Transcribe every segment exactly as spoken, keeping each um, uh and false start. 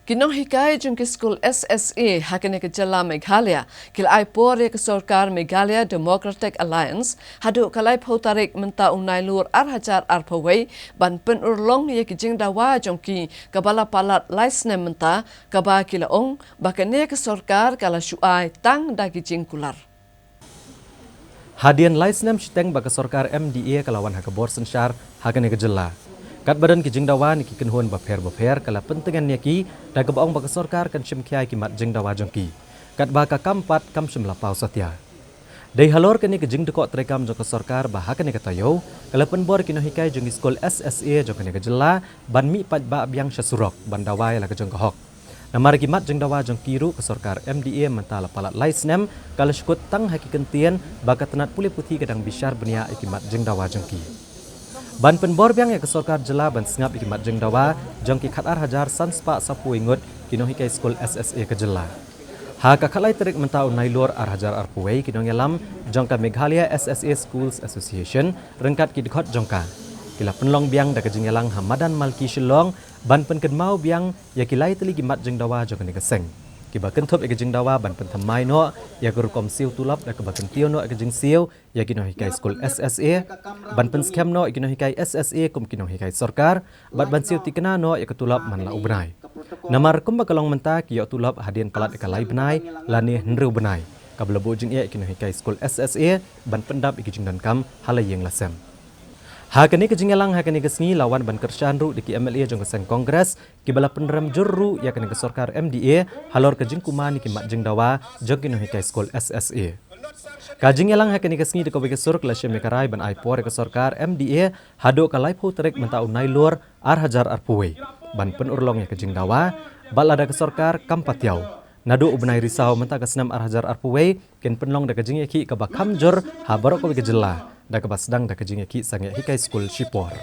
Ki nonghikai jong ki skul S S A ha kane ka jylla Meghalaya ki la ai por ïa ka sorkar Meghalaya Democratic Alliance haduh ka laiphew tarik mynta u Nailur ar hajar arphew wei ban pynurlong ïa ki jingdawa jong ki kaba la palat lai snem mynta, kaba ki la ong ba kane ka sorkar ka la shu ai tang da ki jingkular. Hadien lai snem shiteng ba ka sorkar M D A ka la wan ha ka bor synshar ha kane ka jylla, katba don ki jingdawa na ki kynhun bapher bapher ka la pyntngen ïa ki da kaba ong ba ka sorkar kan shim khia ïa ki mat jingdawa jong ki, katba ka kam pat kam shym la paw satia. Dei halor kane ka jingdkoh treikam jong ka sorkar ba ha kane ka taïew ka la pynbor ïa ki nonghikai jong ki skul S S A jong kane ka jylla ban mih paidbah biang sha surok ban dawa ïa la ka jong ka hok. Namar ki mat jingdawa jong ki ruh ka sorkar M D A mynta la palat lai snem ka la shu kut tang ha ki kyntien ba ka tnat pule puthi ka dang bishar bniah ïa ki mat jingdawa jong ki. Ban pynbor biang ïa ka sorkar jylla ban sngap ïa ki mat jingdawa jong ki khat ar hajar san spah saphew wei ngut ki nonghikai skul S S A ka jylla. Ha ka khatlai tarik mynta u Nailur ar hajar arphew wei ki nongïalam jong ka Meghalaya S S A Schools Association ryngkat ki dkhot jong ka ki la pynlong biang da ka jingïalang ha madan Malki Shillong ban pynkynmaw biang ïa ki lai tylli ki mat jingdawa jong kane ka seng, kiba kynthup ïa ka jingdawa ban pynthymmai noh ïa ka rukom siew tulop da kaba kyntiew noh ïa ka jingsiew ïa ki nonghikai skul S S A, ban pynskhem noh ïa ki nonghikai S S A kum ki nonghikai sorkar, bad ban siew thikna noh ïa ka tulop man la u bnai. Namar kumba ka long mynta ki ïoh tulop hadien palat ïa ka lai bnai lane hynriew bnai, kaba la buh jingeh ïa ki nonghikai skul S S A ban pyndap ïa ki jingdonkam ha la ïing la sem. Ha kane ka jingïalang ha kane ka sngi la wan ban kyrshan ruh da ki M L A jong ka seng Congress kiba la pynrem jur ruh ïa kane ka sorkar M D A halor ka jingkuman ïa ki mat jingdawa jong ki nonghikai skul S S A. Ka jingïalang ha kane ka sngi da kawei ka sur ka la shim ïa ka rai ban ai por ïa ka sorkar M D A haduh ka laiphew tarik mynta u Nailur ar hajar arphew wei ban pynurlong ïa ka jingdawa, bad lada ka sorkar kam patiaw, naduh u bnai Risaw mynta ka snem ar hajar arphew wei kin pynlong da ka jingïakhih kaba kham jur ha baroh kawei ka jylla da kaba sdang da ka jingïakhih sangeh hikai skul shipor.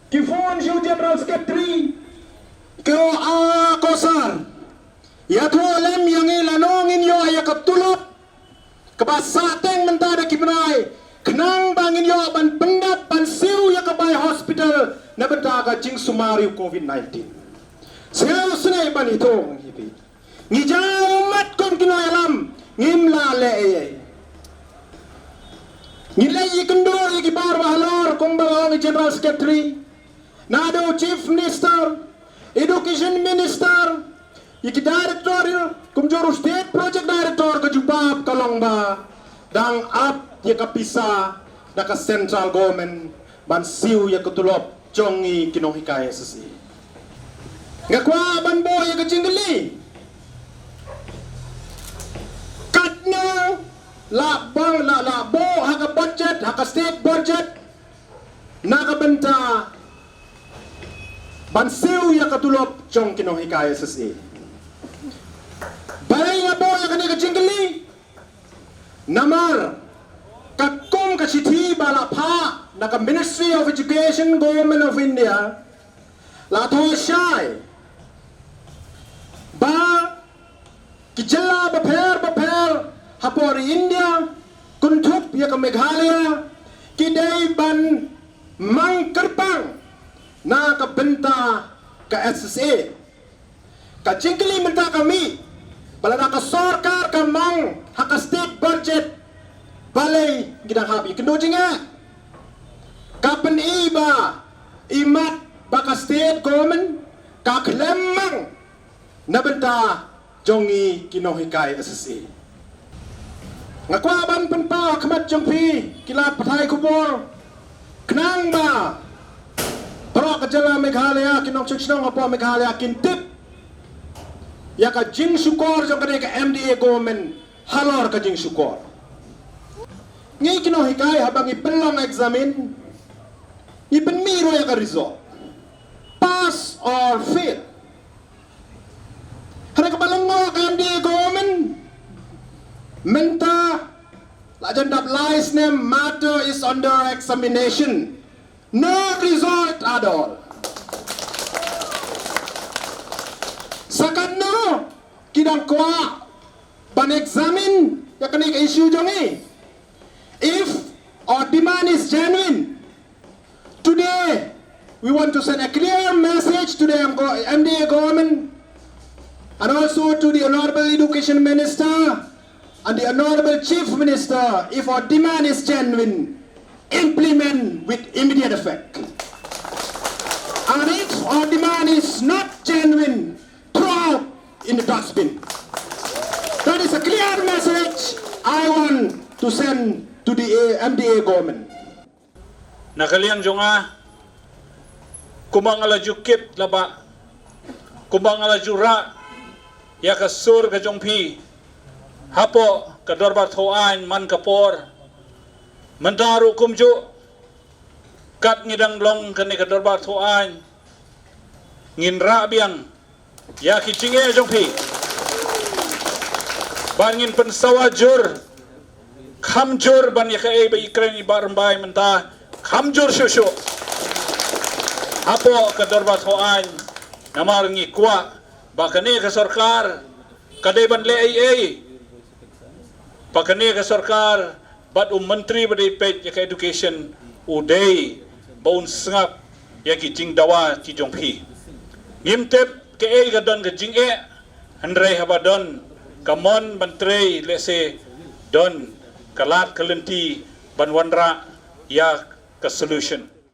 Ki phone sha u General Secretary, ki ong, "A ko sir, ïathuh lem ïa ngi lano ngin ïoh ïa ka tulop kaba sahteng mynta da ki bnai, khnang ba ngin ïoh ban pyndap ban siew ïa ka bai hospital na bynta ka jingsumar ïa u covid nineteen." Sngewsynei ban ithuh ngi phi. Ngi jaw mat kum ki nongïalam, ngim lah leh ei ei. Ngi leit ïakynduh ïa ki bar ba halor kumba ong i General Secretary, naduh Chief Minister, Education Minister, ïa ki Director, kumjuh ruh State Project Director, ka jubab ka long ba dang ap ïa ka pisa da ka Central Government ban siew ïa ka tulop jong ngi ki nonghikai S S A. Nga kwah ban buh ïa ka jingkylli, katno la bang, la, la buh ha ka budget, ha ka state budget, na ka bynta ban siew ïa ka tulop jong ki nonghikai S S A. Balei nga buh ïa kane ka jingkylli? Namar katkum ka shithi ba la phah na ka Ministry of Education, Government of India, la thoh shai ba ki jylla bapher bapher hapoh ri India, kynthup ïa ka Meghalaya, ki dei ban mang kyrpang na ka bynta ka S S A. Ka jingkylli mynta ka mih ba lada ka sorkar ka mang ha ka state budget, balei ngi dang hap ïakynduh jingeh? Ka pyni ba i mat ba ka state government ka khlem mang na bynta jong ngi ki nonghikai S S A. Nga kwah ban pynpaw ha khmat jong phi ki lad pathai khubor, khnang ba baroh ka jylla Meghalaya, ki nongshong shnong hapoh Meghalaya kin tip ïa ka jingshukor jong kane ka M D A government halor ka jingshukor. Ngi ki nonghikai haba ngi pynlong eksamin, ngi pynmih ruh ïa ka result, pass or fail. Hynrei kaba lyngngoh ka M D A government, mynta la jan dap lai snem, matter is under examination. No result at all. Sa katno ki dang kwah ban examine ïa kane ka issue jong ngi? If our demand is genuine, today We want to send a clear message to the M D A government and also to the Honorable Education Minister and the Honorable Chief Minister, if our demand is genuine, implement with immediate effect. And if our demand is not genuine, throw in the dustbin. That is a clear message I want to send to the M D A government. Na ka liang jong nga, kumba nga la ju kit la ba, kumba nga la ju rah ïa ka sur ka jong phi hapoh ka dorbar thaw aiñ man ka por. Mynta ruh kumjuh, kat ngi dang long kane ka dorbar thaw aiñ, ngin rah biang ïa ki jingeh jong phi. Ba ngin pynsawa jur, kham jur ban ïa kaei ba i kren i Bah Rymbai mynta, kham jur shuh shuh hapoh ka dorbar thaw aiñ. Namar ngi kwah ba kane ka sorkar ka dei ban leh ei ei, ba kane ka sorkar bad u myntri ba dei peit ïa ka education u dei ba un sngap ïa ki jingdawa ki jong phi. Ngim tip kaei ka don ka jingeh, hynrei haba don ka mon ban trei lehse don ka lad ka lynti ban wanrah ïa ka solution.